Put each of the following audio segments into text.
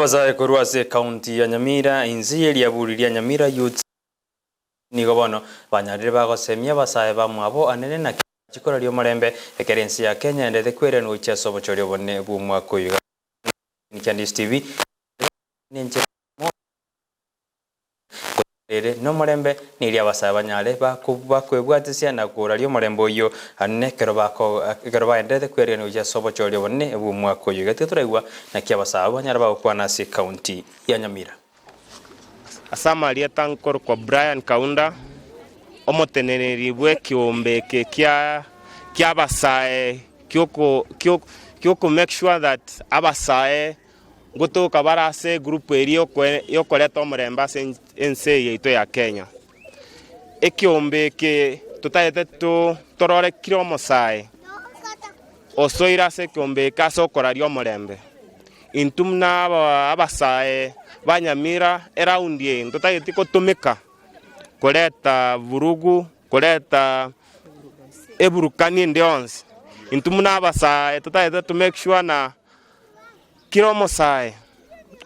Abasae korwa ase ekaunti ya Nyamira inse y'eriaburi ria Nyamira Youths nigo bono banyarire bagosemia abasae bamwabo anene naki bachikoraria omorembe ekero ense ya Kenya endete kwerenwa gochia ase obochori obonene bw'omwaka oyo. Iga Chandis TV nenchera eyemo ere nomorembe, neria abasae banyare bakwebwatisia na koraria omorembe oyio anene ekero bako ekero baenderete kweregania gochia ase obochori obonene bw'omwaka oyio. Iga tiga toraigwa naki abasae abwo banyare bagokwana ase ecounty ya Nyamira. Ase amarieta nkorokwa Brian Kaunda, omoteneneri bw'ekeombe eke kia ki'abasae ki'oko ki'oko make sure that abasae Ngotoka bare ase egroup eria y'okoreta omorembe ase ense eye yaito ya Kenya. Ekeombe eke totagete torore kera omosae osoire ase ekeombe eke ase okoraria omorembe. Intwe buna abasae ba Nyamira eround eye ntotageti gotumeka koreta vurugu, koreta eburukani ende yonsi. Intwe buna abasae totagete to make sure na Kera omosae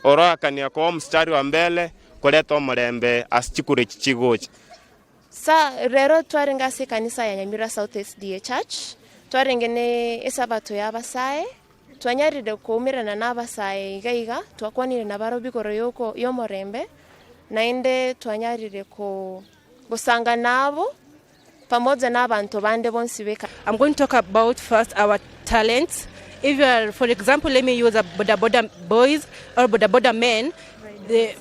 oroakania koba omositari wa mbele koreta omorembe ase chikura echi chigocha. Sa rero twarenge ase ekanisa ya Nyamira South SDA Church, twarenge ne esabato ya abasae, twanyarire koumerana na abasae iga iga, twakwanire nabarobwo igoro yoko yomorembe, naende twanyarire ko gosanga nabo pamoja na abanto bande bonsi b'ekanisa. I'm going to talk about first our talents. If you are, for example, let me use a boda boda boys or boda boda men. The